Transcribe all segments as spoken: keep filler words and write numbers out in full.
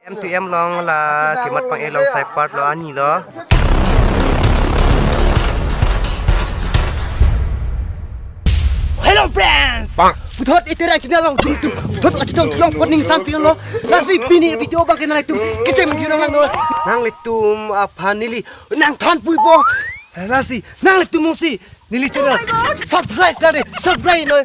M to M along la kemat pang-e along side part lo ani lo. Hello friends. Puthot iterang channel along tum tum. Puthot achetong long pot ning samping lo. Lasi pini video abang ke nanglitum kecheng jurang lang lo. Nanglitum aphan neli nangthan puipo. Lasi nanglitum mungsi neli channel subscribe la de, subscribe noi.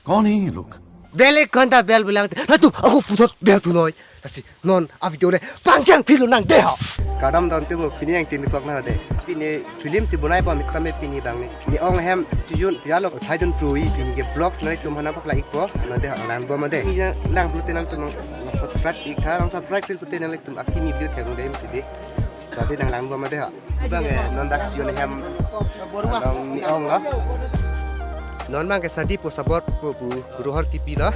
कौन है ये लोग? Bell icon ta bell bilang te. Nanglitum ako puthot bell thu noi. Lasi non a video le pangcheng philo nang de ho. Kardom don tum, pini angtin kok na de. Pini film si bonai bom sitame pini abang ne. Ne-ong hem tujun ya lo thai dun prui pini ke vlogs nanglitum hana pak like po. Na de ho lang bom de. Pini lang pulote nanglitum subscribe ik tha, lang subscribe pulote nanglitum akimi video thek de mesti de. Tadi nang lang bom de ho. Abang eh non dak yon hem. Nong ne-ong lo. Non abang ke sadi po sabor po bu Rohor T P lo.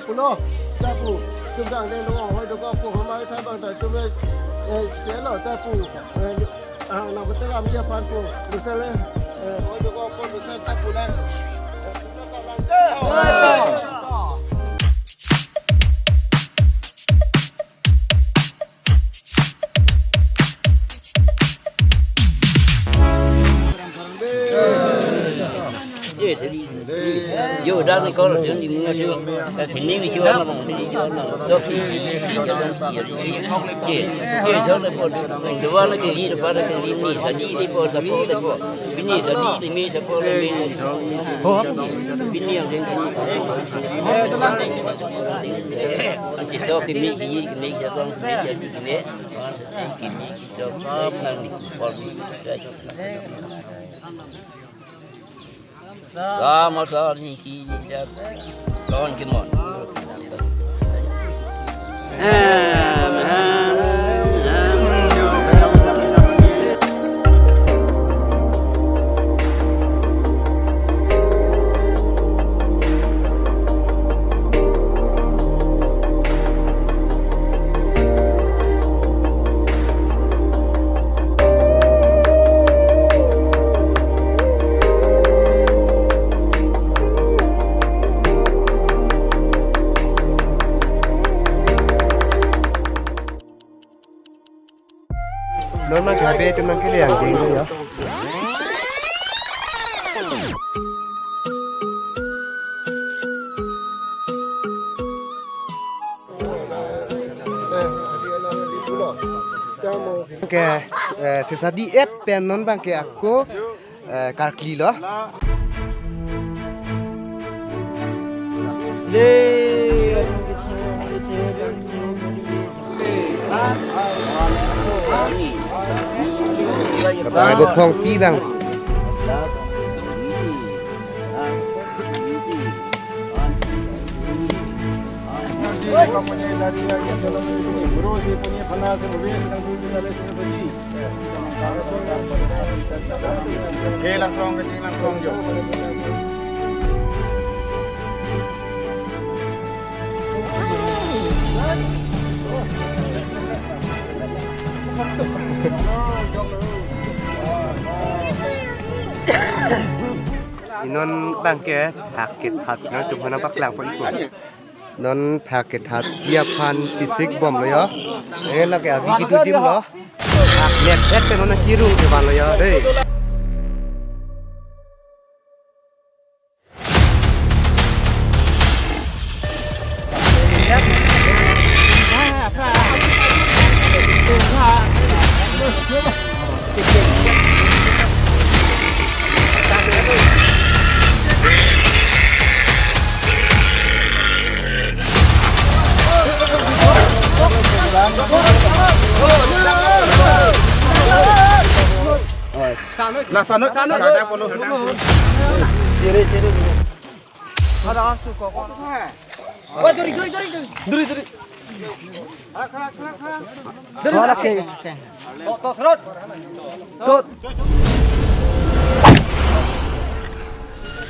Pulo, ta pu, tum dang deng dong hoi dong ko pu homa ta bang ta tum eh, eh, chelo ta pu, eh, ah, na betul am dia pan pu, misal eh, eh, hoi dong ko pu misal ta pu na. Eh, tum ta lang deh, hoi. Yo, dan ni kalau dia ni muna tu, sini ni cuba na, sini cuba na. Dok sini, sini cuba na. Ye, ye, cuba na pun. Dua lagi ni, dua lagi ni, sadi ni pun, sadi ni pun. Bini sadi ni, mi sadi ni, mi. Bini yang dia. Anti so kimi kimi kimi jadong kimi jadi kimi. Kimi kimi so nang ni. Sama sa ni ki jat. Kawan kimon. Lo na gabe tu nang kele yang ding ya. Ke, eh, sesadi et pen non abang ke ako, eh, karkli lo. Abang ako phong pi abang. Ke langkrong, ke langkrong jo. Inon abang ke thak kethat nangtum hana paklang pon ikut. Non thak kethat ji aphan chisik bom lo yo. Eh, lake abi kitu dim lo. Thak net het ke non kirung ke ban lo yo, dei. Lasan, kada polo. Siri, siri, siri. Ada asu kok. Wah, duri, duri, duri, duri. Duri, duri. Duri, duri. Tot, tot, serut. Tot.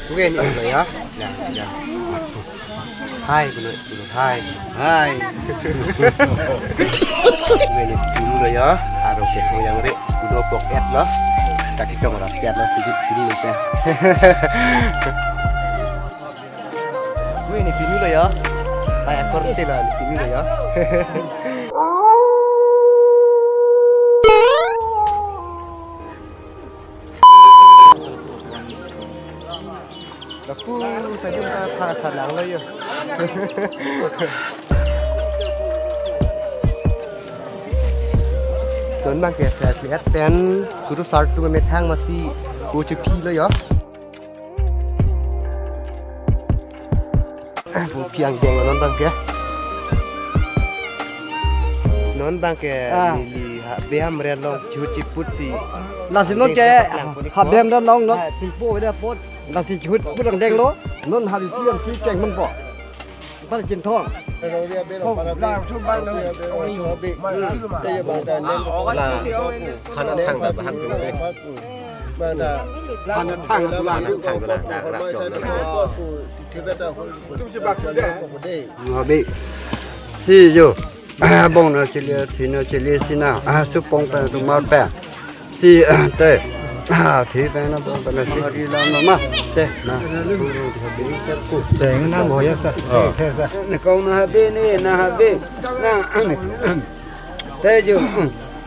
Oke, ini udah ya. Ya, ya. Hai, dulu, dulu. Hai. Hai. Oke, ini dulu ya. Aro ke yang re. Udah pok et lo. Kaki kamera et lo, sedikit gini nih, ya. Pini lo ya. Pai akor te lo, pini lo ya. Lapu saja ta pha sa lang lo yo. Don bang ke sa si at pen guru sar tu me thang masi ku chepi lo yo. Pu piang deng non bang ke. Non bang ke Ah. Neli ha biham re long chut chiput si. Lasi non ke Deng sa paklang puni ha ko. Biham ron long non Ah. Pipo da pot. Lasi chut put ang deng lo. Non ha di piang si keng man po. Bar chin thong. Hong, lang sum bang nang. La, hana thang da bahang tu. Hana thang da bahang tu. Ngabe. Si yo. Bong na chili, thi na chili si na. Ah, supong pa tu mar pa. Si, ah, te. Ah, thi pa na bong pa na si. Di lam na ma. Te, na. Cheng na bo ya sa. Oh. Te sa. Na kong na habe ni, na habe. Na, ah, ni. Te jo.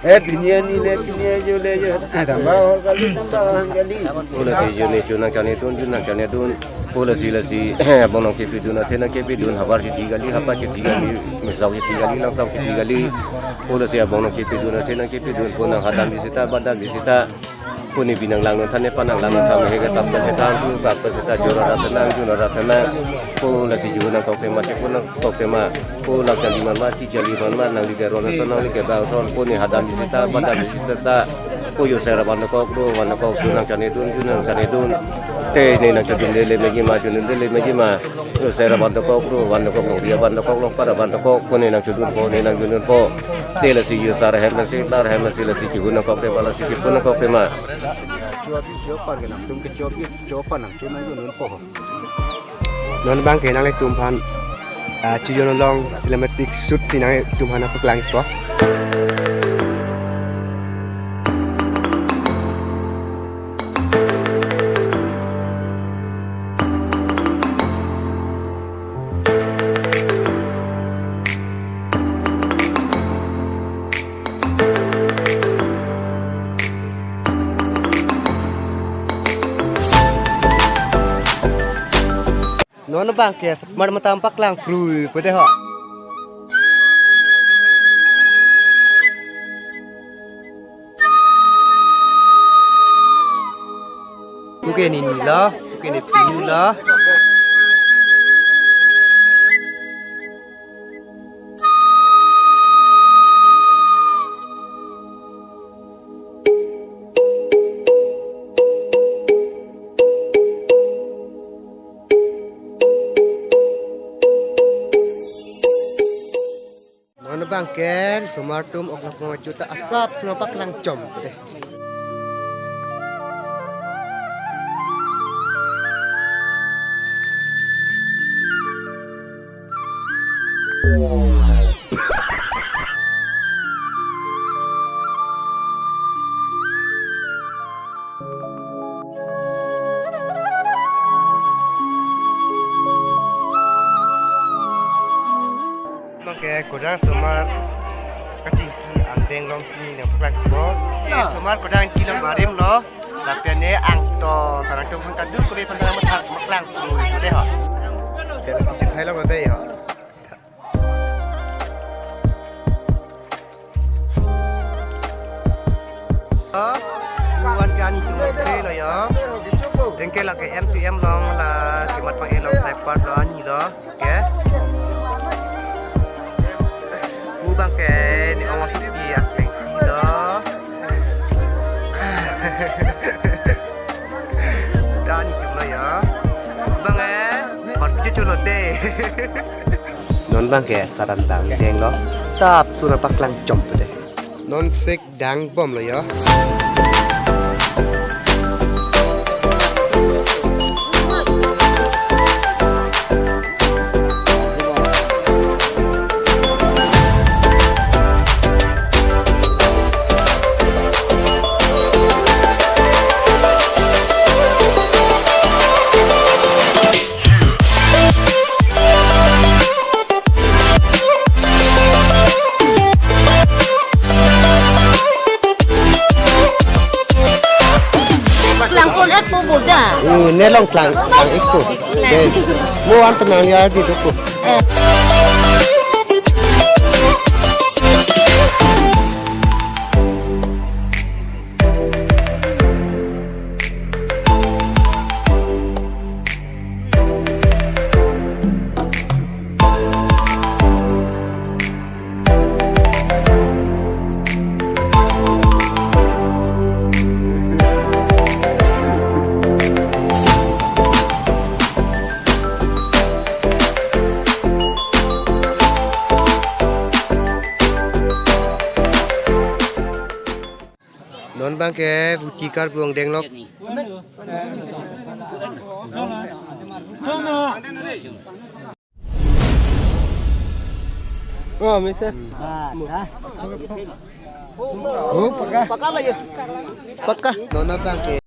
Eh, pini ani le, pini jo le jo. Ah, tamba hor kali, tamba hang kali. Ula si jo ne chu nang chane dun, chu nang chane dun. Pu lasi lasi, abong nang kepidun, athe nang kepidun, havar chithi kali, hapa chithi kali, mesok chithi kali, langsok chithi kali. Pu lasi abong nang kepidun, athe nang kepidun, pu nang hadam di seta, badam di seta. Pu ne binang lang non than, ne panang lang non than, he ke tak pa seta, tu tak pa seta, jora ra thenang, juna ra thenang. Pu lasi ju nang kok tema, chepu nang kok tema. Pu lang chali man ma, ti chali man ma, nangli ke ron ason, nangli ke bang ason, pu ne hadam di seta, badam di seta. Pu yo sera ban kok, ro ban kok, ju nang chane dun, ju nang chane dun. Te ne nang chadun dele meji ma, chadun dele meji ma. Yo sera ban kok, ro ban kok, long dia ban kok, long para ban kok, ko ne nang chadun po, ne nang chadun po. Te lasi yo sar hem lasi, lar hem lasi, lasi chihun kok te ma, lasi chihun kok te ma. Chuapi chuapar ke nang tum ke chuapi chuapar nang chun nang chadun po. Non bang ke nanglitum aphan, ah, chujon along cinematic shoot si nanglitum aphan paklang po. Non bang ke, mar matam paklang prui, pu de ho. Pu ke ne ni lo, pu ke ne pinu lo. Non bang ke osomar atum ok lok mo chuta asap chuta paklang chom de. Bang ke kodang osomar kachingki an deng long si nangpaklang po. Ya. Osomar kodang ingki long barim lo. Lapen ne angtong, karang tum hang kadu kuri pandang mathas maklang prui pu de ho. Sera kachethai long ade ho. Pu-an ke ani tum se lo yo. Anke lake M two M long la, chimat pang e long side part lo ani lo. Ke. Pu bang ke ne ong si pi akleng si lo. Ta ani tum lo yo. Bang e, kor pichu chulo de. Non bang ke saran dang deng lo. Sap sura paklang chom pu de. Non sek dang bom lo yo. Dei long klang, klang ikpo. Dei. Mo an penang liar di dopo. Non abangke Vuti Karbi Anglong denglok. Oh, misa. Oh, paka. Paka. Non abangke